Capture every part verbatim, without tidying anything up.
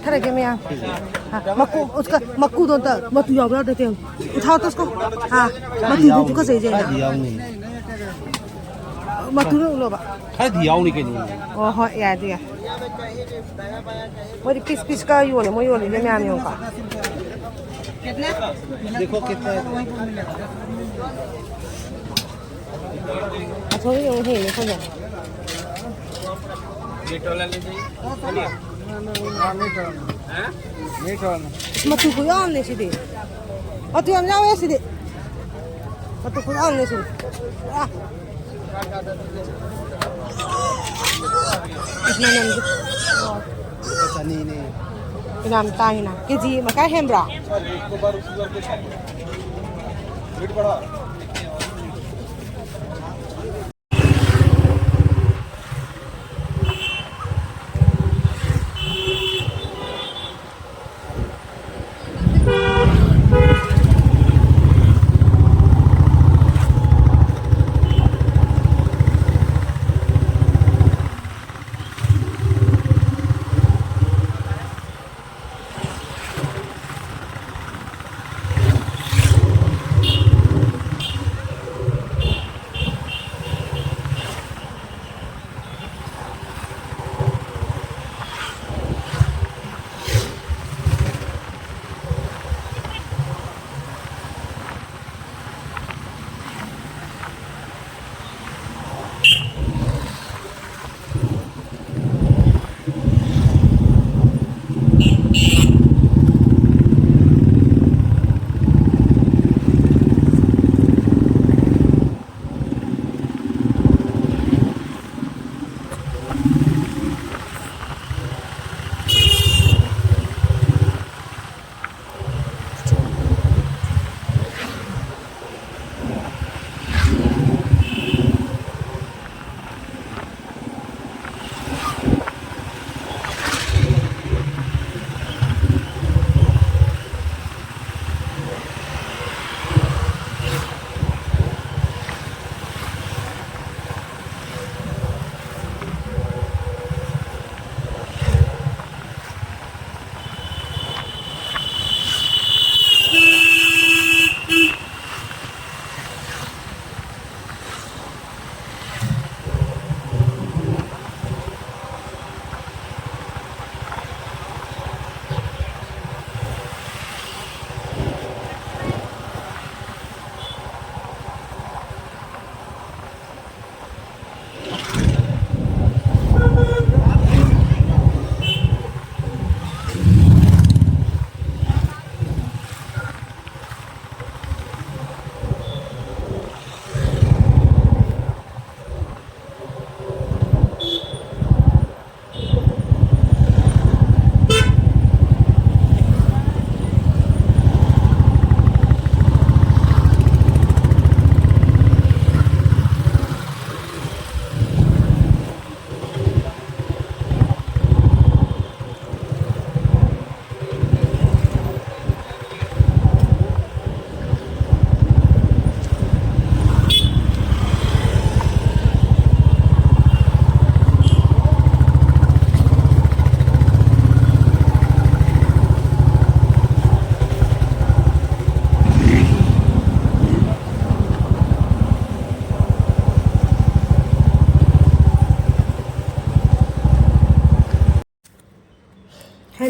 ꯈꯔꯒꯦ ꯃꯌꯥꯝ꯫ ꯍꯥ, ꯃꯀꯨ, ꯎꯁꯀ, ꯃꯀꯨꯗꯣ ꯑꯝꯇ, ꯃꯇꯨ ꯌꯥꯎꯕ꯭ꯔꯥ ꯑꯝꯇ ꯌꯦꯡꯉꯨ꯫ ꯎꯊꯥꯎ ꯇꯁꯀꯣ꯫ ꯍꯥ, ꯃꯇꯨꯗꯣ ꯇꯨꯀꯠꯆꯩꯁꯦ꯫ ꯈꯔꯗꯤ ꯌꯥꯎꯅꯤ꯫ ꯃꯇꯨꯗꯣ ꯎꯠꯂꯣꯕ꯫ ꯈꯔꯗꯤ ꯌꯥꯎꯅꯤ ꯀꯩꯅꯣ꯫ ꯑꯣ, ꯍꯣꯏ, ꯌꯥꯏ, ꯑꯗꯨ ꯌꯥꯏ꯫ ꯃꯣꯏꯗꯤ ꯄꯤꯁ ꯄꯤꯁꯀ ꯌꯣꯜꯂꯦ, ꯃꯣꯏ ꯌꯣꯜꯂꯤꯁꯦ ꯃꯌꯥꯝ ꯌꯦꯡꯉꯨꯀꯣ꯫ देखो कितना है। ꯑꯁꯣꯝꯒꯤ ꯑꯃꯨꯛ ꯍꯦꯜꯂꯦ ꯑꯩꯈꯣꯏꯅ꯫ ꯃꯇꯨ ꯈꯨꯌꯥꯝꯅꯦ ꯁꯤꯗꯤ꯫ ꯃꯇꯨ ꯌꯥꯝ ꯌꯥꯎꯋꯦ ꯁꯤꯗꯤ꯫ ꯃꯇꯨ ꯈꯨꯌꯥꯝꯅꯦ ꯁꯤꯗꯤ꯫ ꯑꯥ꯫ ꯃꯅꯝꯁꯦ꯫ ꯂꯨꯄꯥ ꯆꯅꯤꯅꯦ꯫ ꯌꯥꯝ ꯇꯥꯡꯉꯤꯅ꯫ ꯀꯦ ꯖꯤ ꯃꯈꯥꯏ ꯍꯦꯟꯕ꯭ꯔꯣ?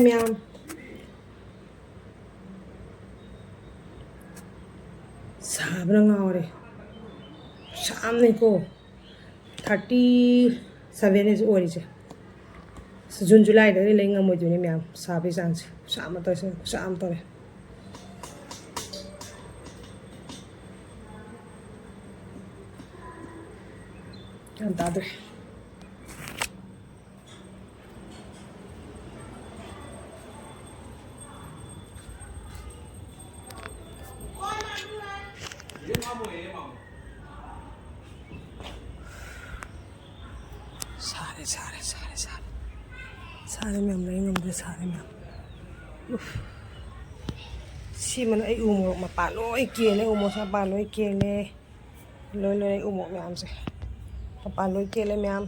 ꯃꯌꯥꯝ, ꯁꯥꯕꯅ ꯉꯥꯎꯔꯦ꯫ ꯁꯥꯕꯅꯤꯀꯣ꯫ Thirty seven ꯑꯣꯏꯔꯤꯁꯦ꯫ ꯑꯁ, ꯖꯨꯟ ꯖꯨꯂꯥꯏꯗꯒꯗꯤ ꯂꯩ ꯉꯝꯃꯣꯏꯗꯣꯏꯅꯤ ꯃꯌꯥꯝ, ꯁꯥꯕꯒꯤ ꯆꯥꯡꯁꯦ꯫ ꯈꯨꯠꯁꯥ ꯑꯃ ꯇꯧꯔꯦ, ꯈꯨꯠꯁꯥ ꯑꯃ ꯇꯧꯔꯦ꯫ ꯒ꯭ꯌꯥꯟ ꯇꯥꯗ꯭ꯔꯦ꯫ ꯁꯥꯔꯦ, ꯁꯥꯔꯦ, ꯁꯥꯔꯦ, ꯁꯥꯔꯦ꯫ ꯁꯥꯔꯦ ꯃꯌꯥꯝ, ꯂꯩ ꯉꯝꯗ꯭ꯔꯦ, ꯁꯥꯔꯦ ꯃꯌꯥꯝ꯫ ꯎꯐ꯫ ꯁꯤꯃꯅ ꯑꯩ ꯎ ꯃꯣꯔꯣꯛ ꯃꯄꯥꯟ ꯂꯣꯏ ꯀꯦꯜꯂꯦ, ꯎ ꯃꯣꯔꯣꯛꯁꯦ ꯃꯄꯥꯟ ꯂꯣꯏ ꯀꯦꯜꯂꯦ꯫ ꯂꯣꯏ, ꯂꯣꯏ, ꯎ ꯃꯣꯔꯣꯛ ꯃꯌꯥꯝꯁꯦ꯫ ꯃꯄꯥꯟ ꯂꯣꯏ ꯀꯦꯜꯂꯦ ꯃꯌꯥꯝ꯫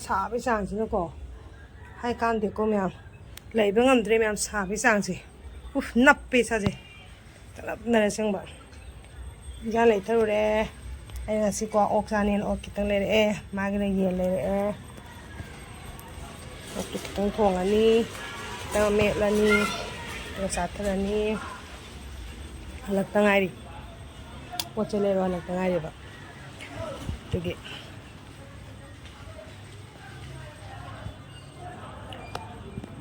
ꯁꯥꯕꯒꯤ ꯆꯥꯡꯁꯤꯅꯀꯣ꯫ ꯍꯥꯏ ꯀꯥꯟꯗꯦꯀꯣ ꯃꯌꯥꯝ꯫ ꯂꯩꯕ ꯉꯝꯗ꯭ꯔꯦ ꯃꯌꯥꯝ, ꯁꯥꯕꯒꯤ ꯆꯥꯡꯁꯦ꯫ ꯎꯐ, ꯅꯞꯄꯦ ꯏꯁꯥꯁꯦ꯫ ꯇꯠꯂꯞꯅꯔꯦ ꯑꯁꯦꯡꯕ꯫ ꯏꯟꯖꯥꯡ ꯂꯩꯊꯔꯨꯔꯦ꯫ ꯑꯩ ꯉꯁꯤꯀꯣ ꯑꯣꯛ ꯆꯥꯅꯦꯅ ꯑꯣꯛ ꯈꯤꯇꯪ ꯂꯩꯔꯛꯑꯦ꯫ ꯃꯥꯒꯤꯅ ꯌꯦꯟ ꯂꯩꯔꯛꯑꯦ꯫ ꯑꯣꯛꯇꯨ ꯈꯤꯇꯪ ꯊꯣꯡꯉꯅꯤ, ꯈꯤꯇꯪ ꯃꯦꯠꯂꯅꯤ, ꯑꯗꯨꯒ ꯆꯥꯊꯔꯅꯤ꯫ ꯍꯜꯂꯛꯇ ꯉꯥꯏꯔꯤ꯫ ꯄꯣꯠ ꯆꯩ ꯂꯩꯔꯨ ꯍꯜꯂꯛꯇ ꯉꯥꯏꯔꯤꯕ꯫ ꯑꯗꯨꯒꯤ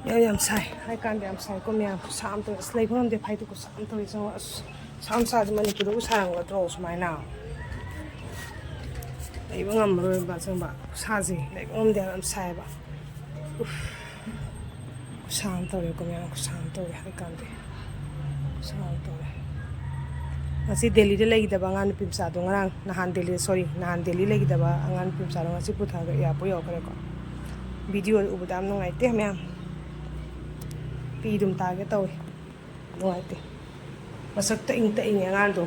ꯌꯥꯝ, ꯌꯥꯝ ꯁꯥꯏ꯫ ꯍꯥꯏ ꯀꯥꯟꯗ ꯌꯥꯝ ꯁꯥꯏꯀꯣ ꯃꯌꯥꯝ꯫ ꯈꯨꯠꯁꯥ ꯑꯃ ꯇꯧꯔꯦ꯫ ꯑꯁ, ꯂꯩꯕ ꯉꯝꯗꯦ꯫ ꯐꯥꯏꯗꯨ ꯈꯨꯠꯁꯥ ꯑꯃ ꯇꯧꯔꯦ꯫ ꯆꯪꯉꯣ꯫ ꯑꯁ, ꯁꯥ ꯃꯁꯥꯁꯦ ꯃꯅꯤꯄꯨꯔꯗꯕꯨ ꯁꯥꯔꯝꯒꯗ꯭ꯔꯣ ꯁꯨꯃꯥꯏꯅ? ꯂꯩꯕ ꯉꯝꯃꯔꯣꯏꯕ ꯑꯁꯦꯡꯕ꯫ ꯈꯨꯠꯁꯥꯁꯦ ꯂꯩꯕ ꯉꯝꯗꯦ ꯍꯥꯏꯕ꯫ ꯌꯥꯝ ꯁꯥꯏꯌꯦꯕ꯫ ꯎꯐ꯫ ꯈꯨꯠꯁꯥ ꯑꯃ ꯇꯧꯔꯦꯀꯣ ꯃꯌꯥꯝ꯫ ꯈꯨꯠꯁꯥ ꯑꯃ ꯇꯧꯔꯦ ꯍꯥꯏ ꯀꯥꯟꯗ꯫ ꯈꯨꯠꯁꯥ ꯑꯃ ꯇꯧꯔꯦ꯫ ꯉꯁꯤ ꯗꯦꯜꯂꯤꯗ ꯂꯩꯈꯤꯗꯕ ꯑꯉꯥꯡ ꯅꯨꯄꯤ ꯃꯆꯥꯗꯣ ꯉꯔꯥꯡ, ꯅꯍꯥꯟ ꯗꯦꯜꯂꯤ, sorry, ꯅꯍꯥꯟ ꯗꯦꯜꯂꯤ ꯂꯩꯈꯤꯗꯕ ꯑꯉꯥꯡ ꯅꯨꯄꯤ ꯃꯆꯥꯗꯣ ꯉꯁꯤ ꯄꯨꯊꯔꯒ airport ꯌꯧꯈ꯭ꯔꯦꯀꯣ꯫ Video ꯎꯕꯗ ꯌꯥꯝ ꯅꯨꯡꯉꯥꯏꯇꯦ ꯃꯌꯥꯝ꯫ ꯄꯤ ꯑꯗꯨꯝ ꯇꯥꯒꯦ ꯇꯧꯋꯦ꯫ ꯅꯨꯡꯉꯥꯏꯇꯦ꯫ ꯃꯁꯛꯇ ꯏꯪ ꯇꯛꯏꯅꯦ ꯑꯉꯥꯡꯗꯣ꯫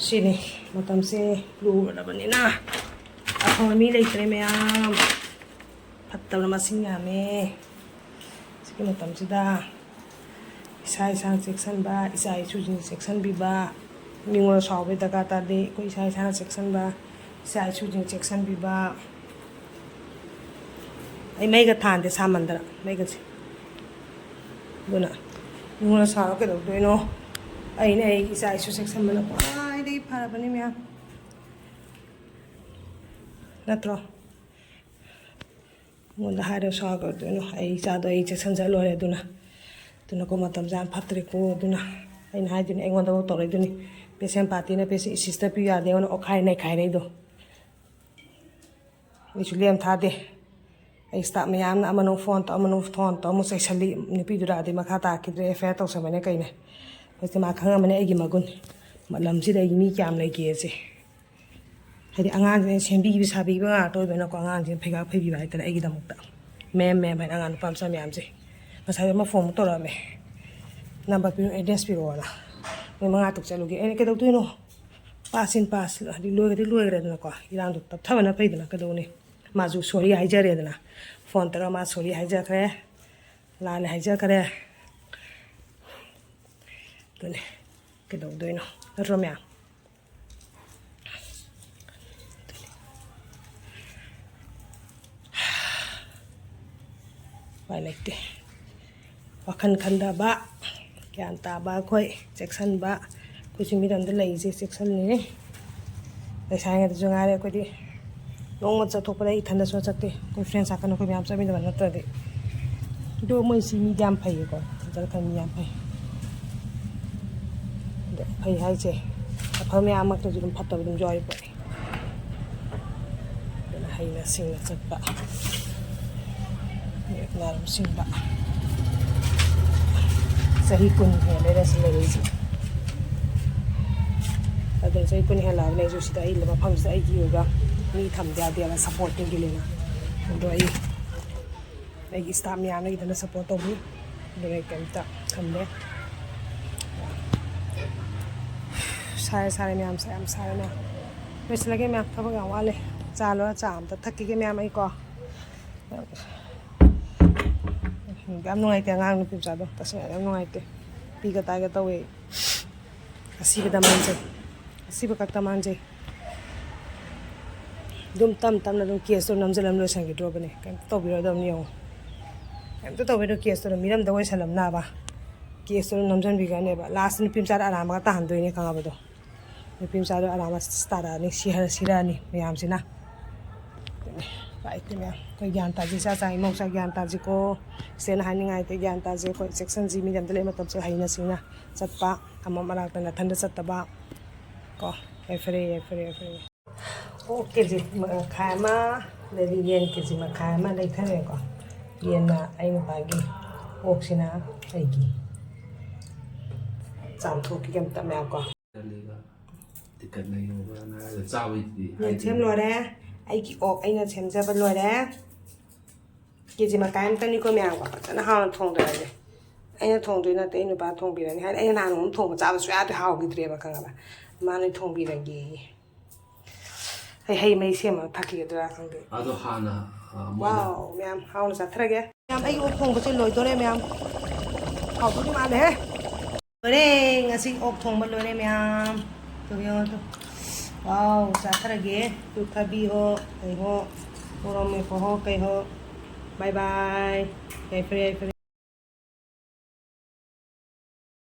ꯁꯤꯅꯤ ꯃꯇꯝꯁꯦ ꯂꯨꯔꯕꯅꯤꯅ꯫ ꯑꯐꯕ ꯃꯤ ꯂꯩꯇ꯭ꯔꯦ ꯃꯌꯥꯝ꯫ ꯐꯠꯇꯕꯅ ꯃꯁꯤꯡ ꯌꯥꯝꯃꯦ꯫ ꯁꯤꯒꯤ ꯃꯇꯝꯁꯤꯗ ꯏꯁꯥ ꯏꯁꯥꯅ ꯆꯦꯛꯁꯤꯟꯕ, ꯏꯆꯥ ꯏꯁꯨꯁꯤꯡ ꯆꯦꯛꯁꯤꯟꯕꯤꯕ, ꯃꯤꯉꯣꯟꯗ ꯁꯥꯎꯕꯒꯤ ꯗꯔꯀꯥꯔ ꯇꯥꯗꯦ꯫ ꯑꯩꯈꯣꯏ ꯏꯁꯥ ꯏꯁꯥꯅ ꯆꯦꯛꯁꯤꯟꯕ, ꯏꯆꯥ ꯏꯁꯨꯁꯤꯡ ꯆꯦꯛꯁꯤꯟꯕꯤꯕ꯫ ꯑꯩ ꯃꯩꯒ ꯊꯥꯟꯗꯦ ꯁꯥꯃꯟꯗꯅ, ꯃꯩꯒꯁꯦ꯫ ꯑꯗꯨꯅ ꯃꯤꯉꯣꯟꯗ ꯁꯥꯎꯔ ꯀꯩꯗꯧꯗꯣꯏꯅꯣ? ꯑꯩꯅ ꯑꯩꯒꯤ ꯏꯆꯥ ꯏꯁꯨ ꯆꯦꯛꯁꯤꯟꯕꯅ ꯈ꯭ꯋꯥꯏꯗꯒꯤ ꯐꯔꯕꯅꯤ ꯃꯌꯥꯝ, ꯅꯠꯇ꯭ꯔꯣ? ꯃꯉꯣꯟꯗ ꯍꯥꯏꯔꯒ ꯁꯥꯎꯔ ꯀꯩꯗꯧꯗꯣꯏꯅꯣ? ꯑꯩ ꯏꯆꯥꯗꯣ ꯑꯩ ꯆꯦꯛꯁꯤꯟꯖ ꯂꯣꯏꯔꯦ꯫ ꯑꯗꯨꯅ ꯑꯗꯨꯅꯀꯣ, ꯃꯇꯝꯁꯦ ꯌꯥꯝ ꯐꯠꯇ꯭ꯔꯦꯀꯣ꯫ ꯑꯗꯨꯅ ꯑꯩꯅ ꯍꯥꯏꯗꯨꯅꯤ, ꯑꯩꯉꯣꯟꯗꯐꯥꯎ ꯇꯧꯔꯛꯏꯗꯨꯅꯤ, ꯄꯦꯁꯦꯟ ꯄꯥꯔꯇꯤꯅ ꯄꯦꯁꯦꯟ ꯏꯁꯤꯁꯇ ꯄꯤꯌꯨ ꯌꯥꯗꯦ ꯑꯩꯉꯣꯟꯗ ꯑꯣꯠꯈꯥꯏ ꯅꯩꯈꯥꯏꯔꯛꯏꯗꯣ꯫ ꯑꯩꯁꯨ ꯂꯦꯝ ꯊꯥꯗꯦ꯫ ꯑꯩ ꯁ꯭ꯇꯥꯐ ꯃꯌꯥꯝꯅ ꯑꯃꯅ ꯐꯣꯟ ꯇꯧ, ꯑꯃꯅ ꯐꯣꯟ ꯇꯧ, ꯑꯃꯨꯛ ꯆꯩꯁꯜꯂꯤ꯫ ꯅꯨꯄꯤꯗꯨꯗ ꯑꯗꯩ ꯃꯈꯥ ꯇꯥꯈꯤꯗ꯭ꯔꯦ, ꯑꯦꯐ ꯑꯥꯏ ꯑꯥꯔ ꯇꯧꯁꯟꯕꯅꯦ ꯀꯩꯅꯦ꯫ ꯍꯧꯖꯤꯛꯇꯤ ꯃꯥ ꯈꯪꯉꯝꯃꯅꯤ ꯑꯩꯒꯤ ꯃꯒꯨꯟ, ꯂꯝꯁꯤꯗ ꯑꯩꯒꯤ ꯃꯤ ꯀꯌꯥꯝ ꯂꯩꯒꯦꯁꯦ꯫ ꯍꯥꯏꯗꯤ ꯑꯉꯥꯡꯁꯦ ꯑꯩꯅ ꯁꯦꯝꯕꯤꯕ ꯁꯥꯕꯤꯕ ꯉꯥꯛꯇ ꯑꯣꯏꯕꯅꯀꯣ, ꯑꯉꯥꯡꯁꯤꯅ ꯐꯩꯒꯥꯛ ꯐꯩꯕꯤꯕ ꯍꯥꯏꯇꯥꯔꯦ ꯑꯩꯒꯤꯗꯃꯛꯇ꯫ "ꯃꯦꯝ, ꯃꯦꯝ" ꯍꯥꯏꯅ ꯑꯉꯥꯡ ꯅꯨꯄꯥ ꯃꯆꯥ ꯃꯌꯥꯝꯁꯦ꯫ ꯉꯁꯥꯏ ꯑꯃ ꯐꯣꯟ ꯑꯃꯨꯛ ꯇꯧꯔꯛꯑꯝꯃꯦ, "ꯅꯝꯕꯔ ꯄꯤꯔꯛꯑꯣ, ꯑꯦꯗ꯭ꯔꯦꯁ ꯄꯤꯔꯛꯑꯣꯅ"꯫ ꯃꯣꯏ ꯃꯉꯥ ꯇꯔꯨꯛ ꯆꯠꯂꯨꯒꯦ꯫ ꯑꯩꯅ, "ꯀꯩꯗꯧꯗꯣꯏꯅꯣ? ꯄꯥꯁ ꯏꯟ ꯄꯥꯁ, ꯍꯥꯏꯗꯤ ꯂꯣꯏꯈ꯭ꯔꯗꯤ ꯂꯣꯏꯈ꯭ꯔꯦꯗꯅꯀꯣ, ꯏꯔꯥꯡꯗꯣ ꯇꯞꯊꯕꯅ ꯐꯩꯗꯅ, ꯀꯩꯗꯧꯅꯤ?" ꯃꯥꯁꯨ ꯁꯣꯔꯤ ꯍꯥꯏꯖꯔꯦꯗꯅ, ꯐꯣꯟ ꯇꯧꯔꯒ ꯃꯥ ꯁꯣꯔꯤ ꯍꯥꯏꯖꯈ꯭ꯔꯦ, ꯂꯥꯜꯂꯦ ꯍꯥꯏꯖꯈ꯭ꯔꯦ꯫ ꯑꯗꯨꯅꯦ, ꯀꯩꯗꯧꯗꯣꯏꯅꯣ, ꯅꯠꯇ꯭ꯔꯣ ꯃꯌꯥꯝ? ꯎꯄꯥꯏ ꯂꯩꯇꯦ꯫ ꯋꯥꯈꯜ ꯈꯟꯊꯕ, ꯒ꯭ꯌꯥꯟ ꯇꯥꯕ ꯑꯩꯈꯣꯏ, ꯆꯦꯛꯁꯤꯟꯕ꯫ ꯑꯩꯈꯣꯏꯁꯨ ꯃꯤꯔꯝꯗ ꯂꯩꯔꯤꯁꯦ ꯆꯦꯛꯁꯤꯟꯅꯤꯡꯉꯤ꯫ ꯂꯩꯁꯥꯔꯤꯉꯩꯗꯁꯨ ꯉꯥꯏꯔꯦ ꯑꯩꯈꯣꯏꯗꯤ, ꯅꯣꯡꯃ ꯆꯠꯊꯣꯛꯄꯗ ꯑꯩ ꯏꯊꯟꯗꯁꯨ ꯆꯠꯇꯦ, ꯑꯩꯈꯣꯏ ꯐ꯭ꯔꯦꯟ ꯁꯥꯔꯀꯜ ꯑꯩꯈꯣꯏ ꯃꯌꯥꯝ ꯆꯠꯃꯤꯟꯅꯕ ꯅꯠꯇ꯭ꯔꯗꯤ꯫ ꯑꯗꯣ ꯃꯣꯏꯁꯤ ꯃꯤꯗꯤ ꯌꯥꯝ ꯐꯩꯌꯦꯀꯣ, ꯐꯖꯅ ꯈꯟ ꯃꯤ ꯌꯥꯝ ꯐꯩ꯫ ꯑꯗꯣ ꯐꯩ ꯍꯥꯏꯁꯦ, ꯑꯐꯕ ꯃꯌꯥꯝꯃꯛꯇꯁꯨ ꯑꯗꯨꯝ ꯐꯠꯇꯕ ꯑꯗꯨꯝ ꯌꯥꯎꯔꯤ ꯄꯣꯠꯅꯤ꯫ ꯑꯗꯨꯅ ꯍꯩꯅ ꯁꯤꯡꯅ ꯆꯠꯄ, ꯅꯥꯔꯝ ꯁꯤꯡꯕ꯫ ꯆꯍꯤ ꯀꯨꯟ ꯍꯦꯜꯂꯦꯅ ꯁꯤ ꯂꯩꯔꯛꯏꯁꯦ꯫ ꯑꯗꯨꯅ ꯆꯍꯤ ꯀꯨꯟ ꯍꯦꯜꯂꯛꯑꯕꯅꯦ ꯑꯩꯁꯨ ꯁꯤꯗ, ꯑꯩ ꯃꯐꯝꯁꯤꯗ ꯑꯩꯒꯤ ꯑꯣꯏꯕ ꯃꯤ ꯊꯝꯗ ꯌꯥꯗꯦꯅ ꯁꯞꯄꯣꯔꯠꯇꯤꯡꯒꯤ ꯂꯩꯅ꯫ ꯑꯗꯣ ꯑꯩ, ꯑꯩꯒꯤ ꯁ꯭ꯇꯥꯐ ꯃꯌꯥꯝꯅ ꯏꯊꯟꯇ ꯁꯞꯄꯣꯔꯠ ꯇꯧꯕꯤ꯫ ꯑꯗꯨꯅ ꯑꯩ ꯀꯩꯝꯇ ꯊꯝꯗꯦ꯫ ꯁꯥꯔꯦ, ꯁꯥꯔꯦ ꯃꯌꯥꯝ, ꯁꯥ-, ꯌꯥꯝ ꯁꯥꯔꯦ ꯃꯌꯥꯝ꯫ ꯂꯣꯏꯁꯤꯜꯂꯒꯦ ꯃꯌꯥꯝ, ꯊꯕꯛ ꯌꯥꯝ ꯋꯥꯠꯂꯦ꯫ ꯆꯥ ꯂꯣꯏꯔ ꯆꯥ ꯑꯝꯇ ꯊꯛꯈꯤꯒꯦ ꯃꯌꯥꯝ, ꯑꯩꯀꯣ꯫ ꯌꯥꯝ ꯅꯨꯡꯉꯥꯏꯇꯦ ꯑꯉꯥꯡ ꯅꯨꯄꯤ ꯃꯆꯥꯗꯣ, ꯇꯁꯦꯡꯅ ꯌꯥꯝ ꯅꯨꯡꯉꯥꯏꯇꯦ꯫ ꯄꯤꯒ ꯇꯥꯏꯒ ꯇꯧꯋꯦ꯫ ꯑꯁꯤꯕꯗ ꯃꯥꯟꯖꯩ, ꯑꯁꯤꯕ ꯈꯛꯇ ꯃꯥꯟꯖꯩ꯫ ꯑꯗꯨꯝ ꯇꯞ ꯇꯞꯅ ꯑꯗꯨꯝ ꯀꯦꯁꯇꯣ ꯅꯝꯁꯤꯜꯂ ꯂꯣꯏꯁꯤꯟꯈꯤꯗ꯭ꯔꯣꯕꯅꯦ, ꯀꯩꯝꯇ ꯇꯧꯕꯤꯔꯣꯏꯗꯕꯅꯤ ꯌꯦꯡꯉꯣ꯫ ꯀꯩꯝꯇ ꯇꯧꯕꯤꯅꯣ, ꯀꯦꯁꯇꯨꯅ ꯃꯤꯔꯝꯗ ꯑꯣꯏꯁꯜꯂꯝꯅꯕ꯫ ꯀꯦꯁꯇꯨꯅ ꯅꯝꯁꯤꯟꯕꯤꯈ꯭ꯔꯅꯦꯕ꯫ ꯂꯥꯁꯇ ꯅꯨꯄꯤ ꯃꯆꯥꯗꯣ ꯑꯔꯥꯝꯕꯒ ꯇꯥꯍꯟꯗꯣꯏꯅꯦ, ꯈꯪꯉꯕꯗꯣ? ꯅꯨꯄꯤ ꯃꯆꯥꯗꯣ ꯑꯔꯥꯝꯕ ꯇꯥꯔꯛꯑꯅꯤ, ꯁꯤꯍꯔ-, ꯁꯤꯔꯛꯑꯅꯤ ꯃꯌꯥꯝꯁꯤꯅ꯫ ꯄꯥꯏ ꯏꯄꯦꯝꯃ, ꯑꯩꯈꯣꯏ ꯒ꯭ꯌꯥꯟ ꯇꯥꯁꯤ, ꯏꯆꯥ ꯆꯥ ꯏꯃꯧ ꯆꯥ ꯒ꯭ꯌꯥꯟ ꯇꯥꯁꯤꯀꯣ꯫ ꯏꯆꯦꯅ ꯍꯥꯏꯅꯤꯡꯉꯥꯏꯗꯤ ꯒ꯭ꯌꯥꯟ ꯇꯥꯁꯤ꯫ ꯑꯩꯈꯣꯏ ꯆꯦꯛꯁꯟꯁꯤ, ꯃꯤꯔꯝꯗ ꯂꯩ ꯃꯇꯝꯁꯦ ꯍꯩꯅ ꯁꯤꯡꯅ ꯆꯠꯄ, ꯑꯃ ꯃꯔꯥꯛꯇ ꯅꯥꯊꯟꯗ ꯆꯠꯇꯕ ꯀꯣ꯫ ꯌꯥꯏꯐꯔꯦ, ꯌꯥꯏꯐꯔꯦ, ꯌꯥꯏꯐꯔꯦ꯫ ꯑꯣꯛ ꯀꯦ ꯖꯤ ꯃꯈꯥꯏ ꯑꯃ, ꯑꯗꯩꯗꯤ ꯌꯦꯟ ꯀꯦ ꯖꯤ ꯃꯈꯥꯏ ꯑꯃ ꯂꯩꯊꯔꯦꯀꯣ꯫ ꯌꯦꯟꯅ ꯑꯩ ꯅꯨꯄꯥꯒꯤ, ꯑꯣꯛꯁꯤꯅ ꯑꯩꯒꯤ꯫ ꯆꯥꯝꯊꯣꯛꯈꯤꯒꯦ ꯑꯝꯇ ꯃꯌꯥꯝ ꯀꯣ꯫ ꯇꯤꯛꯀꯠꯅ ꯌꯣꯒꯅ ꯍꯥꯏꯔꯒ ꯆꯥꯕꯩꯗꯤ ꯌꯦꯟ ꯍꯥꯏꯗꯦ꯫ ꯁꯦꯝ ꯂꯣꯏꯔꯦ꯫ ꯑꯩꯒꯤ ꯑꯣꯛ ꯑꯩꯅ ꯁꯦꯝꯖꯕ ꯂꯣꯏꯔꯦ꯫ ꯀꯦ ꯖꯤ ꯃꯈꯥꯏ ꯑꯃꯇꯅꯤꯀꯣ ꯃꯌꯥꯝꯀꯣ꯫ ꯐꯖꯅ ꯍꯥꯎꯅ ꯊꯣꯡꯗꯔꯒꯦ꯫ ꯑꯩꯅ ꯊꯣꯡꯗꯣꯏ ꯅꯠꯇꯦ, ꯑꯩ ꯅꯨꯄꯥ ꯊꯣꯡꯕꯤꯔꯅꯤ꯫ ꯍꯥꯏꯗꯤ ꯑꯩꯅ ꯅꯍꯥꯟ ꯅꯣꯡꯃ ꯊꯣꯡꯕ ꯆꯥꯕ ꯁꯨꯡꯌꯥ ꯌꯥꯗꯦ, ꯍꯥꯎꯈꯤꯗ꯭ꯔꯦꯕ, ꯈꯪꯉꯕ? ꯃꯥꯅ ꯊꯣꯡꯕꯤꯔꯒꯦꯌꯦ꯫ ꯑꯩ ꯍꯩ ꯃꯍꯤ ꯁꯦꯝꯃꯒ ꯊꯛꯈꯤꯒꯗ꯭ꯔꯥ ꯈꯪꯗꯦ꯫ ꯑꯗꯣ ꯍꯥꯟꯅ, ꯑ, ꯃꯣꯏꯅ ꯋꯥꯎ, ꯃꯌꯥꯝ ꯍꯥꯎꯅ ꯆꯥꯊꯔꯒꯦ꯫ ꯃꯌꯥꯝ, ꯑꯩꯒꯤ ꯑꯣꯛ ꯊꯣꯡꯕꯁꯦ ꯂꯣꯏꯗꯣꯔꯦ ꯃꯌꯥꯝ꯫ ꯍꯥꯎꯗꯧꯗꯤ ꯃꯥꯜꯂꯦꯍꯦ꯫ ꯂꯣꯏꯔꯦ, ꯉꯁꯤ ꯑꯣꯛ ꯊꯣꯡꯕ ꯂꯣꯏꯔꯦ ꯃꯌꯥꯝ꯫ ꯇꯨ ꯌꯦꯡꯉꯣ ꯇꯨ꯫ ꯋꯥꯎ, ꯆꯥꯊꯔꯒꯦ꯫ ꯇꯨ ꯊꯕꯤ ꯍꯣ, ꯀꯩ ꯍꯣ, ꯃꯣꯔꯣꯛ ꯃꯦꯠꯄ ꯍꯣ, ꯀꯩ ꯍꯣ꯫ ꯕꯥꯏ ꯕꯥꯏ꯫ ꯌꯥꯏꯐꯔꯦ, ꯌꯥꯏꯐꯔꯦ꯫